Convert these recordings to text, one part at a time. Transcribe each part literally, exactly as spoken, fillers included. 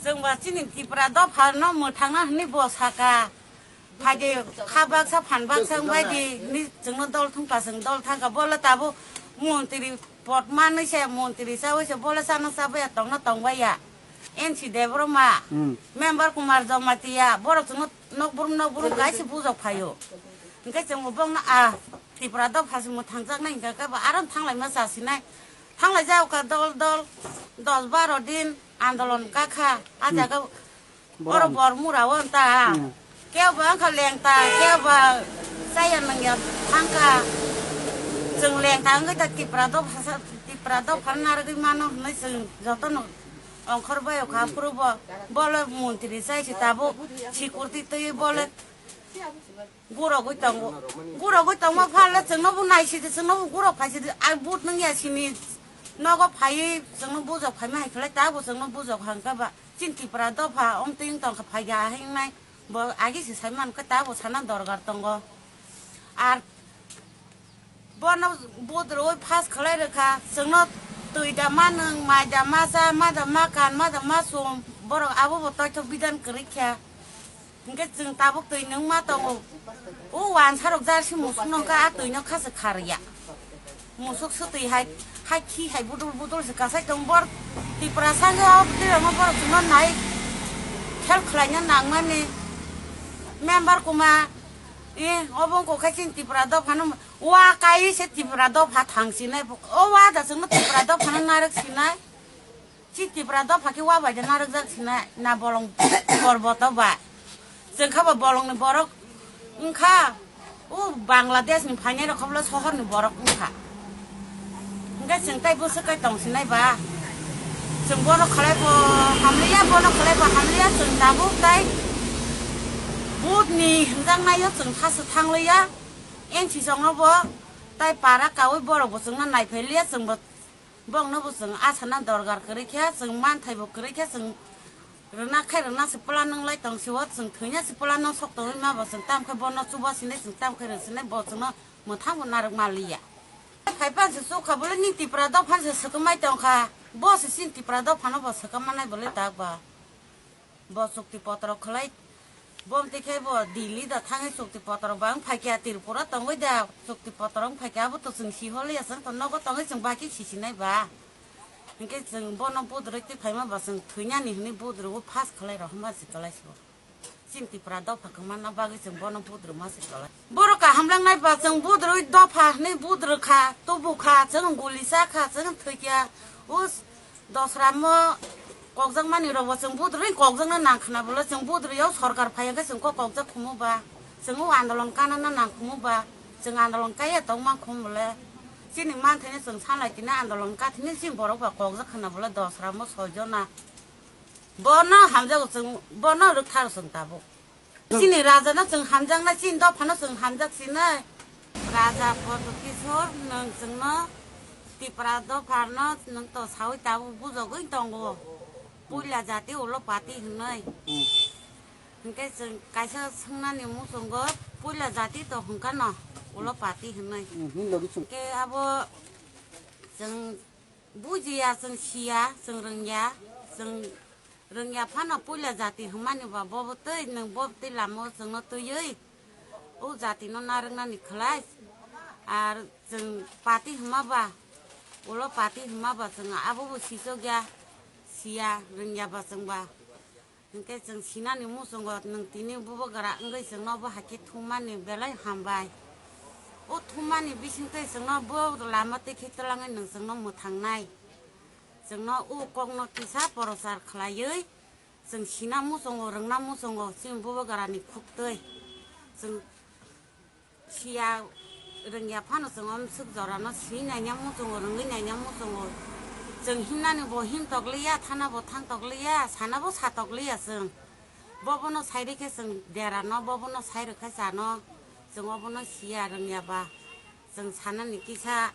Chwng ba chini Tripura dopha no mwthangna hwnwi bo saka. Phaidi kha baksa phan baksa wng bai di hwnwi chwngno dol thung pa chwng dol thang kha. Bo le tabuk montri pot manwi se montri chaui se bo le chana cha baya tongna tong baya. N C Debbarma, Hmm. Member Kumar Jamatia, borok chwngno nok brum nok brum kaisa bujok phaio. Hwnkhe chwngbo bongno a Tripura dopha se mwthangjaknai hwnkhe khe bo aro thanglaima chasinai. Thanglai jao kha dol dol dos baro din andolon kakha. A Hmm. jaga Bor oro ang. Bor mura o ta. Hmm. Kebo wngkha lengta, kebo chaya nangya thangkha. Chwng lengta wngwi ta Tripura dopha sa, Tripura dopha narwgwi mano hwnwi chwng jotono ongkhor bai kha phuru bo. Bole montri chai se tabuk security twi bole. Gurogwi tongo. Gurogwi tongma phano chwngno bo naisidi, chwngno bo gurok phaisidi. Ai but nung ya sini nogo phaiwi chwngno bujok phaima hai khlai ta bo chwngno bujok hangka ba. Chin Tripura dopha omtwing tongkha phaiya hingnai. Bo agi se sai mankha ta bo sana dorgar tongo. Ar bono but rwi pass khlai rwkha. Chwngno twi da ma nung, mai da ma cha, ma da ma kan, ma da ma sum. Borok abo bo toithok bidan kwrwi kha. Hingke chwng tabuk twi nung ma tongo. O wansarok jarsi musuk nongkha a twino khaswk kharya. Musuk swtwi hai, hai khi hai budul budul se kasai tong bor Tripura sango o twirokno borok chwngno nai khel khlaina nangmani. Member kuma, e, obo wngkha khe chini Tripura dophano wa kai se Tripura dopha thang sinai. O wa da chwngno Tripura dophano narwk sinai. Chi Tripura dopha khe wa bai de narwkjak sinai na bolong porboto ba. Chwng kha ba bolongni borok wngkha, o Bangladesh ni phainai rok khe bwle sohor ni borok wngkha. Hingke chwng tai bwswk kai tong sinai ba. Chwng bono khlai bo hamliya, bono khlai bo hamliya, chwng tabuk tai vote ni hwnjaknai o chwng thaso thangliya. N C song no bo tai para kaui borok bo chwngno naiphai liya, chwng bo Bongno bo chwng asana dorgar kwrwi khe, chwng manthai bo kwrwi khe, chwng rwna khai rwna se plan wng lai tong si o, chwng thwina se plan no sok tongwi ma bo chwng tam khe bono chuba sinai, chwng tam khe rw sinai, bo chwngno mwthang bo narwk ma liya. Khai pan se chukha bole ni Tripura dophan se swkang mai tong kha, bo se chini Tripura dophano bo swkang manai bole tak ba. Bo chukti potro khlai, bom twi khe bo Delhi da thangwi chukti potro ba wng phaikha, Tripura tongwi da chukti potro wng phaikha, abo to chwng si holiya, chwng to nogo tongwi chwng baki sisinai ba. Hinkhe chwng bono budrwi twi phaima ba chwng thwinani hwnwi budrwi o pass khlai rw hwnba se kwlai se bo. Chini Tripura dopha kwmanna bagwi chwng bono budrwi ma se kwlai. Borok kaham langnai ba chwng budrwi dopha hwnwi budrwi kha, tubu kha, chwng guli cha kha, chwng thwi kha. O Dosra mo kokjakmani rok bo chwng budrwi kokjakna nang khna bole, chwng budrwi o sorkar phai hwnkhe chwng kok kokjak khumu ba, chwng o andolon kana na nang khumu ba, chwng andolon kaiya tong man khumu bole, chini manthai no chwng sanlai tini andolon kathini chini borok ba kokjak khna bole dosra mo soi jona. Bono hamjago chwng, bono rwkthar chwng tabuk. Chini raja no chwng hamjaknai, chini dopha no chwng hamjak sinai. Raja Prodyot Kishore, nwng chwngno Tipra dopha no nwng to sawi tabuk bujogwi tongo. Puila jati ulo pati hwnwi. Hmm. Hinkhe chwng kaisa swngnani muchungo puila jati to hwnkha no ulo pati hwnwi. Hmm, hwnwi logi chwng. Hinkhe abo chwng bujiya, chwng siya, chwng rwngya, chwng rwngya phano puila jati hwnmani ba bobo twi nwng bo twi lama o chwngno twiwi o jati no narwknani khlai. Ar chwng pati hwnma ba, ulo pati hwnma ba chwng abo bo sichokya, siya rwngya ba chwng ba. Hinkhe chwng sinani muchungo nwng tini bubagra wngwi chwngno bo hai khe thummani belai hambai. O thummani bisingtwi chwngno bo lama twi khe twlangwi nwng chwngno mwthangnai. Chwngno o kokno kisa porochar khlaiwi chwng sina muchungo, rwngna muchungo chini bubagrani khuktwi. Chwng siya rwngya phano chwng o swk jorano swi naina muchungo, rwngwi naina muchungo. Chwng himnani bo him tok liya, thana bo thang tok liya, sana bo sa tok liya chwng. Bo bono sai rikhe chwng derano, bo bono sai rwkhe chano, chwng obono siya rwngya ba. Chwng sanani kisa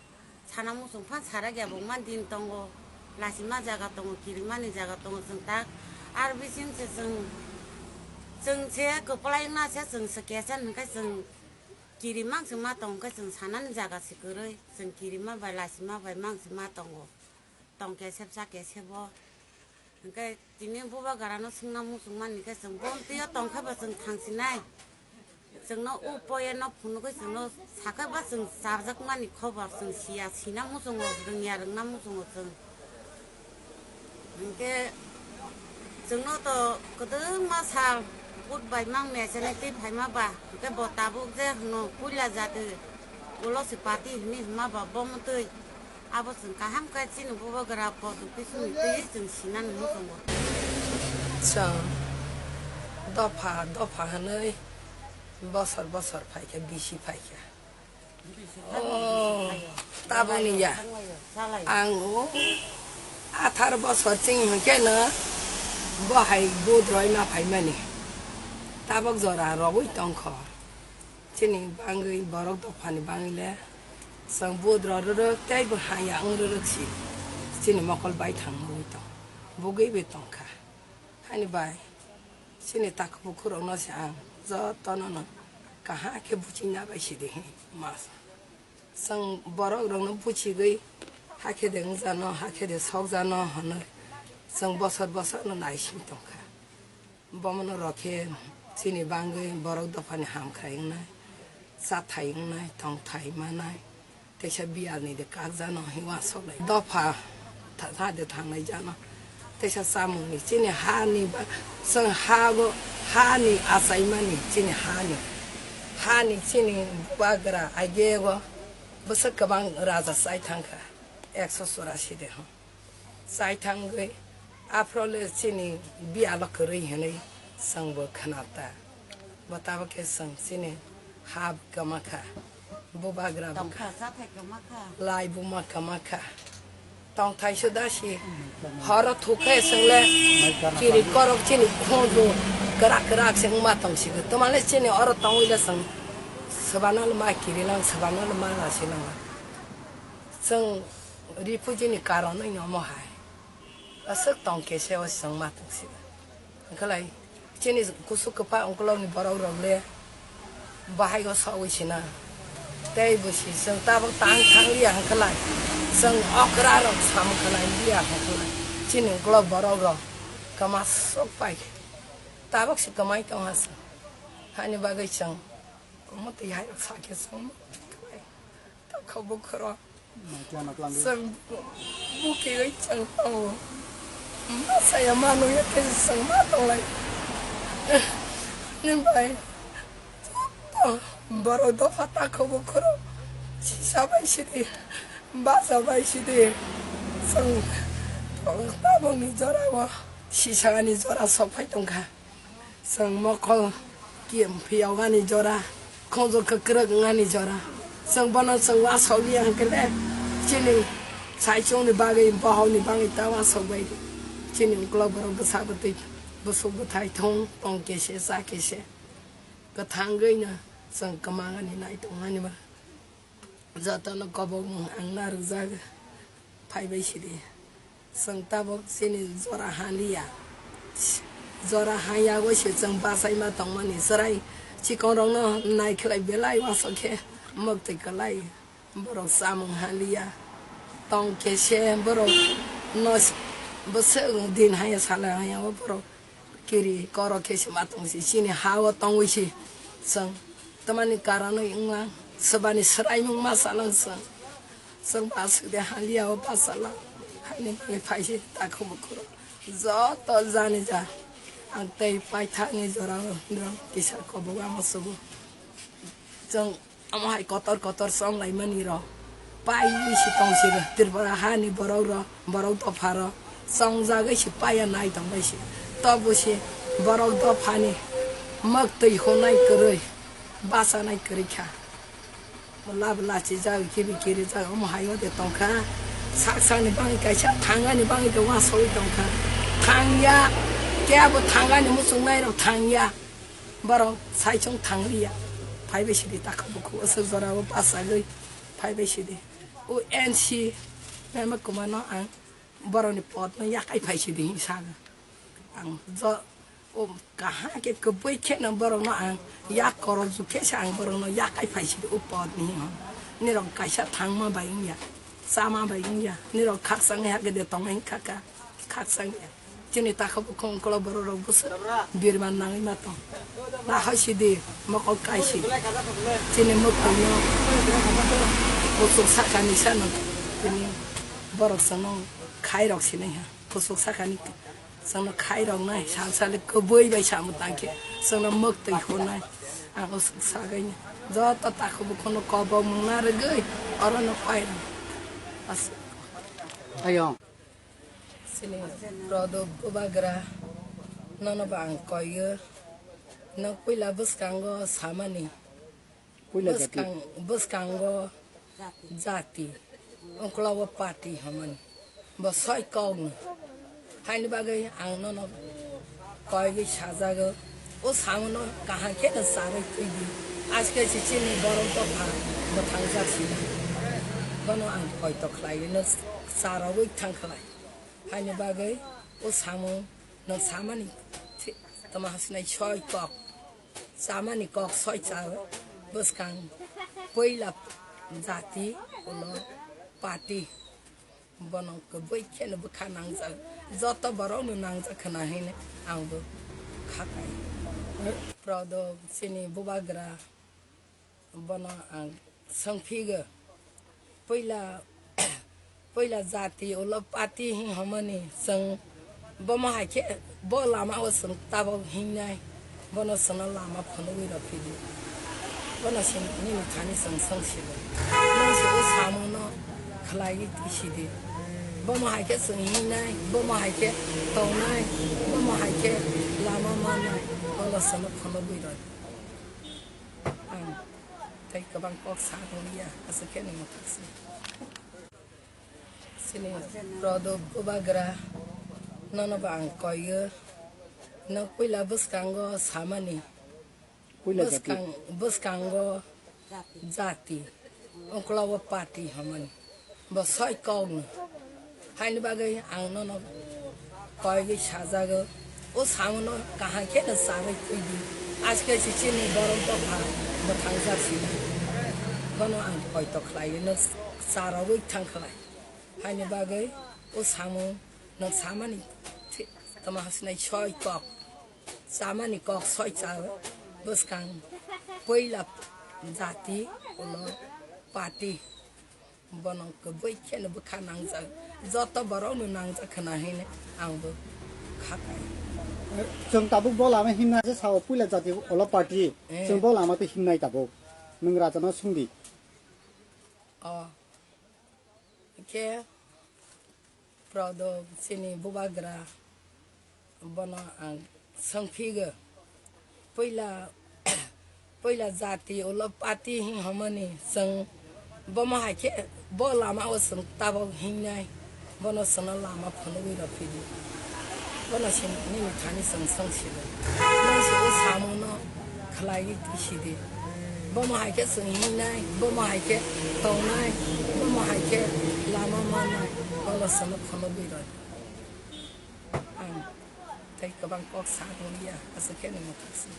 sana muchung phan sarak ya bo man din tongo, lasima jaga tongo, kirimani jaga tongo chwng tak. Ar bising se chwng, chwng se kwplai wngna se chwng se kechen hwnkhe chwng Kiri mang se ma tong khe chwng sanani jaga se kwrwi, chwng kiri ma bai lachima bai mang se ma tongo. Tong kesep cha kesep o. Hwnkhe tini bubagrano swngna muchungmani khe chwng bo twiyo tongkhe bo chwng thangsinai. Chwngno o poyeno phunugwi chwngno sakhe ba chwng chajakmani khobor chwng siya, sina muchungo, rwngya rwngna muchungo chwng. Hwnkhe chwngno to kwdwma sal vote bai mang mechenai twi phaima ba, hwnkhe bo tabuk je hwno puila jati ulo se party hwnwi hwnma ba bo mwtwi. Abo chwng kaham khe chini bubagra podo bisingni twi chwng sinani muchungo. Chwng dopha dopha hwnwi bosor bosor phaikha, bisi phaikha. Oh, tabukni ya. Ang o atharo bosor chini hwnkhe no bo hai budroi ma phaimani. Tabuk jora rogwi tongkho. Chini bangwi borok dophani bangwi le chwng budro rwrwk tei bo haya wng rwrwk si. Chini mokol bai thang wngwi tong. Bugwi bai tongkha. Hani bai, chini takhuk bukhuk rokno se ang jotono no kaham khe buchingna bai sidi hi mas. Chwng borok rokno buchigwi hakhe de wngjano, hakhe de sokjano hwnwi chwng bosor bosor no naising tongkha. Bomono rok khe chini bangwi borok dophani hamkhrai wngnai, chathai wngnai, tongthai manai. Teisa biyalni de kakjano hinwi uansuk lai. Dopha tha-, tha de thangnai jano. Teisa chamungni chini hani ba, chwng hago, hani achaimani chini hani. Hani chini bubagra agego bwswk kwbang raja chai thangkha. Ekso churasi de hwn. Chai thangwi aphro le chini biyalo kwrwi hwnwi chwngbo khna ta. Bo tabuk khe chwng chini ha kwma kha, bubagra bo kha, lai buma kwma kha. Tongthai se da si horo thukhe chwng le kiri korok chini khunju kwrak kwrak se wngma tong si. Twma le chini oro tongwi le chwng swbano le ma kiri lang, swbano le ma la si lang. Chwng refugee ni karon wngya omo hai. Aswk tong khe se o chwng ma tong si. Wngkha lai chini kusu kwpha ungkulok ni borok rok le bahai o sawi sina. Tei bo si chwng tabuk tang thang liya wngkha lai. Chwng okra rok sam kha lai liya wngkha lai. Chini ungkulok borok rok kwma sok pai. Tabuk si kwmai tong ha chwng. Hani bagwi chwng omo twi hai rok sa khe chwng. Takhuk bukhuk rok. Chwng bu-, bukiwi chwng tongo. Ma saya ma nungya khe chwng ma tonglai. Ni bai joto borok dopha takhuk bukhuk rok sisa bai sidi, basa bai sidi. Chwng tabukni jorao sisani jora sok phai tongkha. Chwng mokol ki phiyok ani jora, khonjo kwkrwk wng ani jora. Chwng bono chwng uasok liya hwnkhe le chini saichung ni bagwi, bohok ni bagwi ta uasok bai di. Chini ukulok borok bwsa bwtwi, bwswk bwthai thung tong khe se, cha khe se. Kwthangwi no chwng kwmang ani nai tong ani ba. Jotono kobokmung ang narwkjak phaibai sidi. Chwng tabuk chini jora ha liya. Jora ha yagwi se chwng bachai ma tongmani chwrai chikongrokno nai khlai belai uasok khe mwktwi kwlai. Borok chamung ha liya. Tong khe se borok no bwswk din haya sala haya o borok. Kiri korok khe se ma tong si, chini ha o tongwi si chwng. Tamani karon wng lang, swbani swraimung ma cha lang chwng. Chwng ba aswk de ha liya o bacha lang. Haini bagwi phai si takhuk bukhuk rok. Joto jani ja. Ang tei paithakni jora o norok kisa kobok ama sugo. Chwng Omo hai kotor kotor chonglaimani rok paiwi si tong si rw. Tripura hani borok rok, borok dopha rok chongjagwi si paiya nai tong bai si. Tobo si borok dophani mwktwi hwnai kwrwi, bachanai kwrwi kha. Lab lachi jagwi kibi kiri jagwi omo hai o de tong kha. Sak sakni bagwi kaisa thangani bagwi de uansugwi tong kha. Thangya, kebo thangani muchungnai rok thangya. Borok saichung thangliya. Phaibai sidi takhuk bukhuk aswk jorao bachagwi phaibai sidi. O N C mema kwmano ang borokni potno yakai phai sidi hinwi sago. Ang jo-, o kaham khe kwbui kheno borokno ang yak korokjwk khe se ang borokno yakai phai sidi o potni hinwi. Nirok kaisa thangma bai wngya, chama bai wngya. Nirok khakchangwi hakhe de tongmani khaka, khakchangya. Chini takhuk bukhuk ungkula borok rok bwswk birman nangwi ma tong. Nahai sidi mokol kaisi. Chini mwkhwino kuchuk sakani sano tini borok chwngno khairok sinai ha. Kuchuk sakani chwngno khairoknai sal sal kwbwi bai samung tangkhe chwngno mwktwi hwnai. Ang usuk sagwi joto takhuk bukhukno kobok mungna rwgwi orono pairok. As- Ayong. Chini Prodop Bubagra, nono bo ang koiyo. Nwng puila bwskango samani. Puila jati. Bwskang-, bwskango jati. Ungkla o party hwnmani. Bo soi kokno. Haini bagwi ang nono koigwi sajago. O samono kaham khe no charwi twi di. Aske si chini borok dopha mwthangjak sina. Bono ang koito khlai no charogwi thang khlai. Haini bagwi o samung nwng samani thi-, tama hasinai soi kok. Samani kok soi cha bwskang puila jati ulo party. Bono kwbwi kheno bwkha nangjak. Joto borokno nangjak khna hwnwi ang bo khakai. Prodo chini Bubagra. Bono ang swngphigo. Puila, puila jati ulo party hwnmani chwng bomo hai khe bo lama o chwng tabok hingnai. Bono chwngno lama phunugwi rw phidi. Bono se nini thani chwng swng sidi. Nwng se o samono khlaiwi twi sidi. Bomo hai khe chwng hingnai, bomo hai khe tongnai, bomo hai khe lama mannai. Bono chwngno phunugwi rw. Ang tei kwbang kok sa tong liya, aswk khe nini thak si. Chini Prodop Bubagra, nono bo ang koiyo. Nwng puila bwskango samani. Puila jati. Bwskang-, bwskango jati. Ungkla o party hwnmani. Bo soi kokno. Haini bagwi ang nono koigwi sajago. O samono kaham khe no charwi twi di. Aske si chini borok dopha mwthangjak sina. Bono ang koito khlaiwi no charogwi thang khlai. Haini bagwi o samung no samani thi-, tama hasinai soi kok. Samani kok soi cha bwskang puila jati ulo party. Bono kwbwi kheno bwkha nangjak, joto borokno nangjak khna hwnwi ang bo khakai. Chwng tabuk bo lama himna se sao puila jati olo party. Eh. Chwng bo lama tei himnai tabuk. Nwng rajano swngdi. O. Khe Prodo chini Bubagra. Bono ang swngphigo. Puila, puila jati ulo party hwnmani chwng bomo hai khe bo lama o chwng tabok hingnai. Bono chwngno lama phunugwi rw phidi. Bono se nini thani chwng swng sidi. Nwng se o samono khlaiwi twi sidi. Bomo hai khe chwng hingnai, bomo hai khe tongnai, bomo hai khe lama mannai. Bono chwngno phunugwi rw. Ang tei kwbang kok sa tong liya, aswk khe nini thak si.